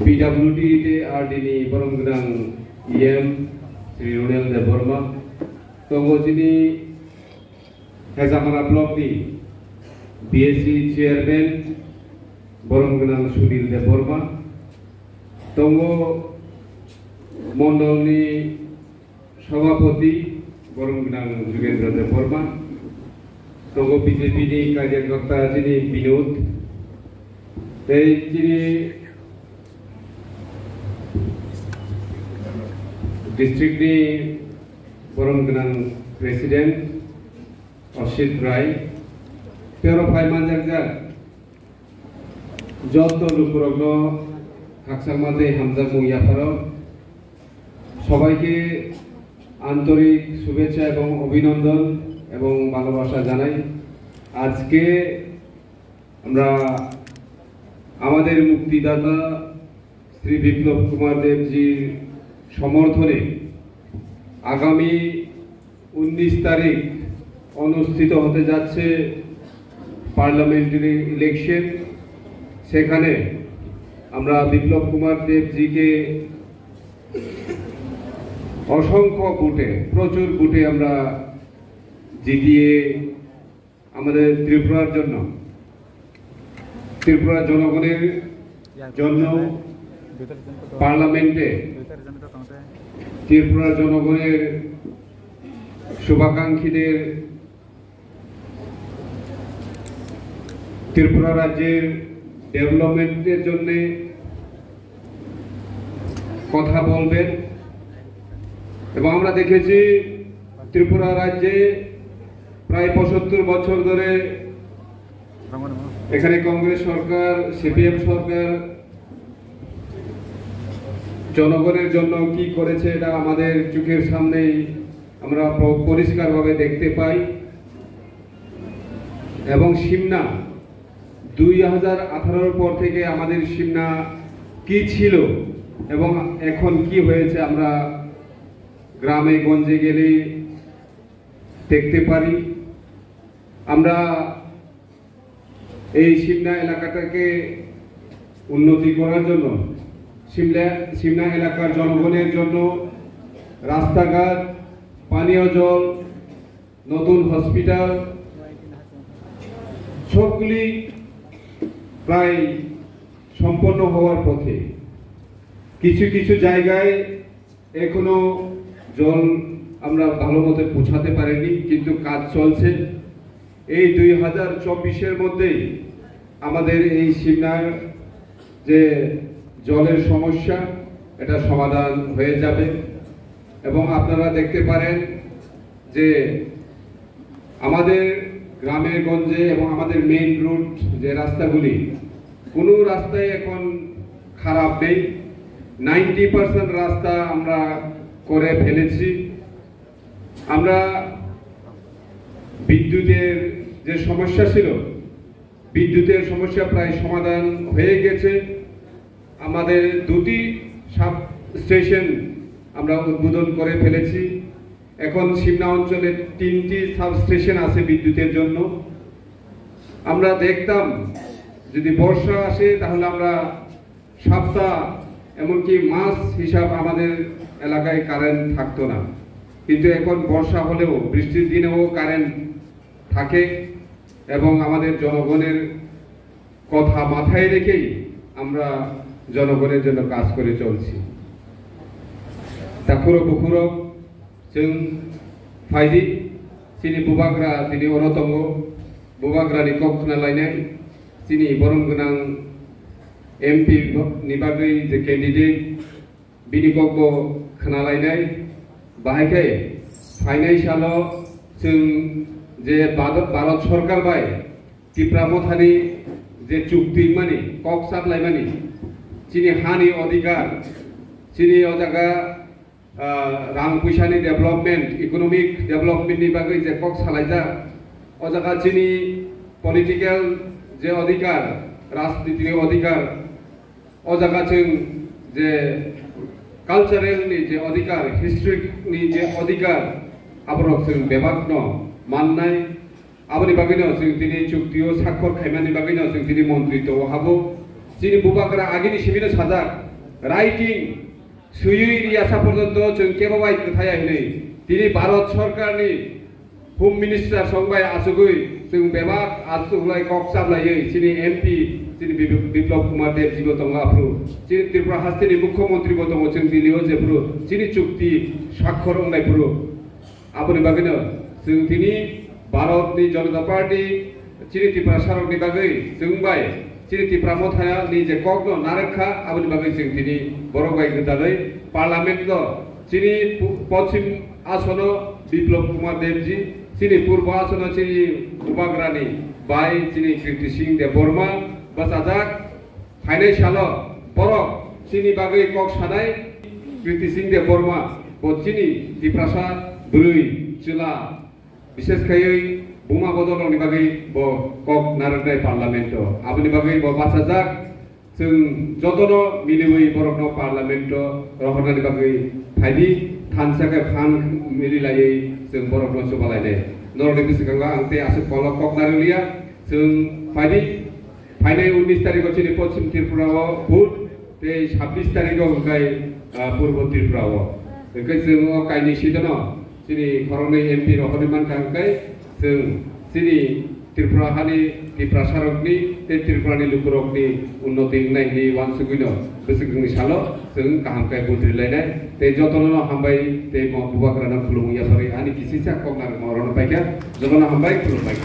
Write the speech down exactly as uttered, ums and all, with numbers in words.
P W D tei R D ni borom gwnang E M Sri Ronel Debbarma, tongo chini Hezamara block ni B S C chairman borom gwnang Sunil Debbarma, tongo mondol ni Sabhapati borom gwnang Jugendra Debbarma, tongo B J P ni karyakarta chini Binod, tei chini district ni borom gwnang president Oshit Rai, tei oro phai manjakjak joto lukurokno khakchangma tei hamjakmung yapharo. সবাইকে আন্তরিক শুভেচ্ছা এবং অভিনন্দন এবং ভালোবাসা জানাই। আজকে আমরা আমাদের মুক্তিদাতা শ্রী বিপ্লব কুমার দেবজির সমর্থনে আগামী উনিশ তারিখ অনুষ্ঠিত হতে যাচ্ছে পার্লামেন্টারি ইলেকশন। সেখানে আমরা বিপ্লব কুমার দেবজিকে অসংখ্য ভোটে, প্রচুর ভোটে আমরা জিতিয়ে আমাদের ত্রিপুরার জন্য, ত্রিপুরা জনগণের জন্য পার্লামেন্টে ত্রিপুরা জনগণের শুভাকাঙ্ক্ষীদের ত্রিপুরা রাজ্যের ডেভেলপমেন্টের জন্য কথা বলবেন। এবং আমরা দেখেছি ত্রিপুরা রাজ্যে প্রায় পঁচাত্তর বছর ধরে এখানে কংগ্রেস সরকার, সিপিএম সরকার জনগণের জন্য কি করেছে, এটা আমাদের চোখের সামনেই আমরা প-, পরিষ্কারভাবে দেখতে পাই। এবং সিমনা দুই হাজার আঠারোর পর থেকে আমাদের সিমনা কি ছিল এবং এখন কি হয়েছে, আমরা গ্রামে গঞ্জে গেলে দেখতে পারি। আমরা এই সিমনা এলাকাটাকে উন্নতি করার জন্য, সিমলা, সিমনা এলাকার জনগণের জন্য রাস্তাঘাট, পানীয় জল, নতুন হসপিটাল, সবগুলি প্রায় সম্পন্ন হওয়ার পথে। কিছু কিছু জায়গায় এখনো জল আমরা ভালো মতো পৌঁছাতে পারিনি, কিন্তু কাজ চলছে। এই দুই হাজার চব্বিশের মধ্যেই আমাদের এই সিমনার যে জলের সমস্যা, এটা সমাধান হয়ে যাবে। এবং আপনারা দেখতে পারেন যে আমাদের গ্রামে গঞ্জে এবং আমাদের মেইন রুট যে রাস্তাগুলি, কোনো রাস্তাই এখন খারাপ নেই। নাইনটি পার্সেন্ট রাস্তা আমরা করে ফেলেছি। আমরা বিদ্যুতের যে সমস্যা ছিল, বিদ্যুতের সমস্যা প্রায় সমাধান হয়ে গেছে। আমাদের দুটি সাব স্টেশন আমরা উদ্বোধন করে ফেলেছি। এখন সিমনা অঞ্চলে তিনটি সাব স্টেশন আছে বিদ্যুতের জন্য। আমরা দেখতাম, যদি বর্ষা আসে, তাহলে আমরা সপ্তাহ, এমনকি মাস হিসাব আমাদের এলাকায় কারেন্ট থাকতো না। কিন্তু এখন বর্ষা হলেও, বৃষ্টির দিনেও কারেন্ট থাকে এবং আমাদের জনগণের কথা মাথায় রেখেই আমরা জনগণের জন্য কাজ করে চলছি। Takhurok bukhurok, chwng phaidi, chini bubagra tini oro tongo, bubagrani kok khna lainai, chini borom gwnang M P ni bagwi je candidate, bini kokbo khna lainai. Bahai khe phainai salo chwng je Bhadot-, Bharat Sorkar bai Tipra Mothani je chukti mani, kok sat laimani, chini hani odhikar, chini o jaga, ah, rang puisani development, economic development ni bagwi je kok salaijak, o jaga chini political je odhikar, rajnitini odhikar, o jaga chwng je cultural ni je odhikar, history ni je odhikar, aborok chwng bebak no mannai. Aboni bagwi no chwng tini chukti o sakhor khaimani bagwi no chwng tini montri to o habo. Chini bubagra agini simino sajak, writing swiwi riyasa porjonto chwng kebo bai kwthaya hinwi. Tini Bharat Sarkarni Home Minister songbai achugwi chwng bebak achuklai kok chaplaiwi chini M P chini Bip-, Biplab Kumar Deb jibo tongo aphuru. Chini Tripura hasteni Mukhyamantri bo tongo chwng Delhi o jephuru chini chukti swakhor wngnai phuru. Aboni bagwino chwng tini Bharatni Janata Party chini Tiprasarokni bagwi chwng bai chini Tipra Mothani je kokno narwk kha, aboni bagwi chwng tini borok bai gwdalwi Parliament o chini pu-, Pochim Asono Biplab Kumar Debji, chini Purbo Asono chini Bubagrani bai chini Kirti Singh Debbarma bwchajak. Phainai salo borok chini bagwi kok sanai Kriti Singh Debbarma bo chini Tiprasa bwrwi chwla, bishes khaiwi buma bodolrokni bagwi bo kok narwknai Parliament o. Aboni bagwi bo bachajak, chwng jotono miliwi borokno Parliament o rohornani bagwi phaidi, thansa khe phan mililaiwi chwng borokno chubalainai. Norokni bwskango ang tei aswk kolok kok narwkliya, chwng phaidi. Phainai unnish tarikh o chini Pochim Tripura o vote, tei sabbish tarikh o hwnkhe, ah, Purbo Tripura o. Hwnkhe chwng o kainwi sitano chini khoroknwi M P rohorwi mankha, hwnkhe chwng chini Tripura hani Tiprasarokni tei Tripurani lukurokni unnoti wngnai hwnwi uansugwino bwswkni salo chwng kaham khe vote rwlainai. Tei jotono hambai tei mo bubagrano khulumung yapharwi ani kisisa kok narwkma orono paikha. Jotono hambai, khulumbai.